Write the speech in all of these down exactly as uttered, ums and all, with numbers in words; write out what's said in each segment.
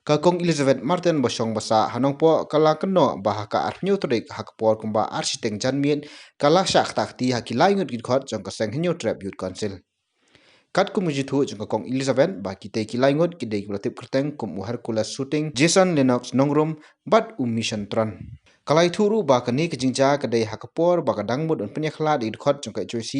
Ka Kong Elizabeth Martin ba shong ba sah ha Nongpoh ka la kynnoh ba ha ka arphew tarik ha ka por kumba ar shiteng janmiet ka la shah ktah kti ha ki lai ngut ki dkhot jong ka seng Hynñiewtrep Youth Council. Katkum ka jingthoh jong ka Kong Elizabeth ba kitei ki lai ngut ki dei kiba la tip kyrteng kum u Hercules Suting, Jason Lennox Nongrum bad u Mission Tran. Ka la ïathuh ruh ba kane ka jingjia ka dei ha ka por ba ka dang mut ban pynïakhlad ïa ki dkhot jong ka H Y C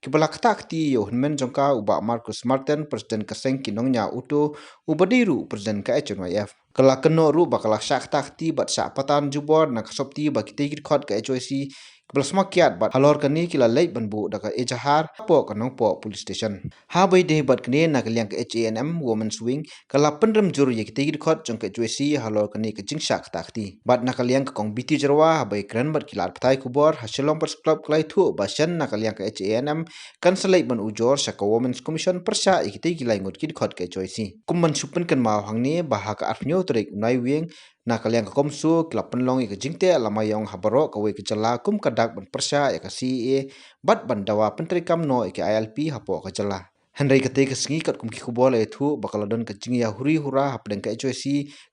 kiba la ktah kti ïa u hynmen jong ka u Bah Marcus Martin, President ka seng ki nongñiah auto, uba dei ruh President ka H N Y F. Ka la kynnoh ruh ba ka la shah ktah kti bad shah patan jubor na ka sopti ba kitei ki dkhot ka H Y C kiba la sma kiad bad halor kane ki la leit ban buh da ka ejahar hapoh ka Nongpoh Police Station. Haba ïadei bad kane, na ka liang ka H A N M Women's Wing ka la pynrem jur ïa kitei ki dkhot jong ka H Y C halor kane ka jingshah ktah kti. Bad na ka liang ka Kong Biti Jyrwa, haba ïakren bad ki lad pathai khubor ha Shillong Press Club, ka la ïathuh ba shen na ka liang ka H A N M kan sa leit ban ujor sha ka Women's Commission pyrshah ïa kitei ki lai ngut ki dkhot ka H Y C. Kum ban shu pynkynmaw hangne ba ha ka arphew tarik u Naiwieng, na ka liang ka CoMSO ki la pynlong ïa ka jingteh lama ïong ha baroh kawei ka jylla kum ka dak ban pyrshah ïa ka C A A bad ban dawa pyntreikam noh ïa ka I L P hapoh ka jylla. Hynrei katei ka sngi, katkum ki khubor la ïathuh ba ka la don ka jingïahuri hura hapdeng ka H Y C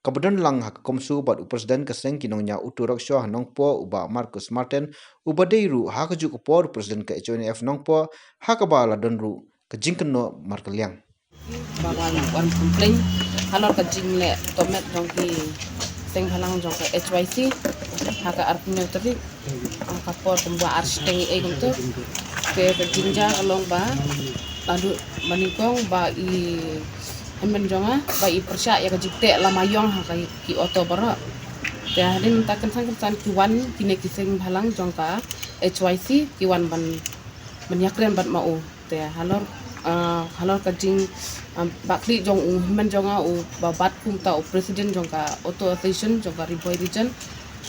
kaba don lang ha ka CoMSO bad u President ka seng ki nongñiah auto rickshaw ha Nongpoh u Bah Marcus Martin, uba dei ruh ha kajuh ka por u President ka H N Y F Nongpoh, ha kaba la don ruh ka jingkynnoh markylliang. Ba wan, wan complain halor ka jingleh tohmet jong ki seng bhalang jong ka H Y C ha ka arphew tarik, ha ka por kumba ar shiteng ei kumto. Te ka jingjia ka long ba naduh ba nyngkong ba i hynmen jong nga ba i pyrshah ïa ka jingteh lama ïong ha ka, ki auto baroh. Te hadien mynta kynsan kynsan ki wan kine ki seng bhalang jong ka H Y C ki wan ban, ban ïakren bad ma u. Te halor, ah, halor ka jing, ah, ba khlieh jong u hynmen jong nga uba bat kumta u President jong ka Auto Association jong ka Ri Bhoi Region.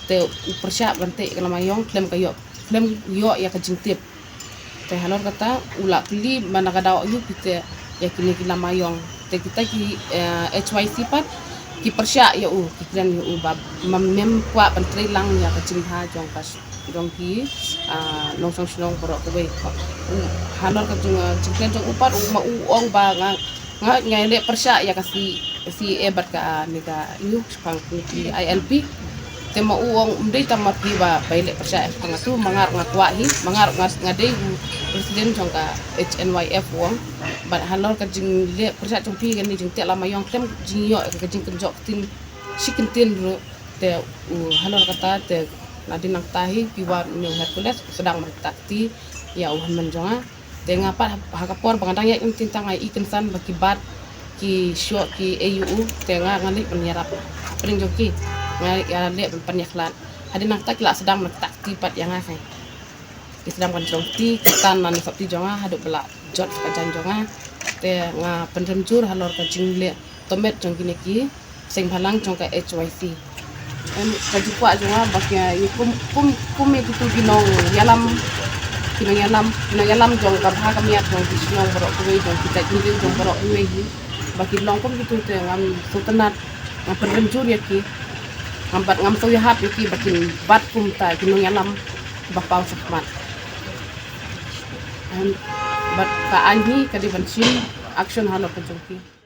Te u pyrshah ban teh ïa ka lama ïong khlem ka ïoh, khlem ïoh ïa ka jingtip. Te halor kata u la kylli mynta ka daw ïa phi te ïa kine ki lama ïong. Te kita ki, eh, H Y C pat ki pyrshah ïa u, ki kren ïa u ba ma mem kwah ban trei lang ïa ka jingbha jong ka, jong ki, ah, nongshong shnong baroh kawei. U, halor ka jing, ah, jingkren jong u pat u, ma u ong ba nga, nga, nga leh pyrshah ïa ka C, C A A bad ka, ah, ne ka, ïa u shaphang ne ki I L P. Te ma u ong ym dei tang ma phi ba, ba ïaleh pyrshah ïa ka, nga tu ma nga ruh nga kwah hi, ma nga ruh nga, nga dei u President jong ka H N Y F, u ong. Bad halor ka jingleh pyrshah jong phi kane jingteh lama ïong khlem jingïoh ka jingkynjoh ktien shi kyntien ruh. Te u halor kata te nadien nangta hi phi wan une u Hercules u sdang ban ktah kti ïa u hynmen jong nga. Te nga pat ha, ha ka por ba nga dang ïaid lynti tang nga i kynsan ba ki bat ki shoh ki ei ïa u, te nga, nga leit ban ïarap hapdeng jong ki, nga ïaleh ban pynïakhlad. Hadien nangta ki la sdang ban ktah kti pat ïa nga, ki sdang ban jrong kti, ki tan na sopti jong nga haduh ba la jot ka jaiñ jong nga. Te nga pynrem jur halor ka jingleh tohmet jong kine ki seng bhalang jong ka H Y C. Em, ka jingkwah jong nga ba ki, ïa kum, kum, kum ïa kitu ki nongïalam, ki nongïalam, ki nongïalam jong ka bha ka miat jong ki shnong baroh kawei, jong ki jaitbynriew jong baroh kawei hi. Ba ki long kum kitu te ngam sngewtynnat, ngam pynrem jur ïa ki. Ngam bat, ngam sngewhap ïa ki ba kin bat kumta ki nongïalam ba paw shakhmat. Em, bad ka aiñ hi ka dei ban shim action halor ka jong ki.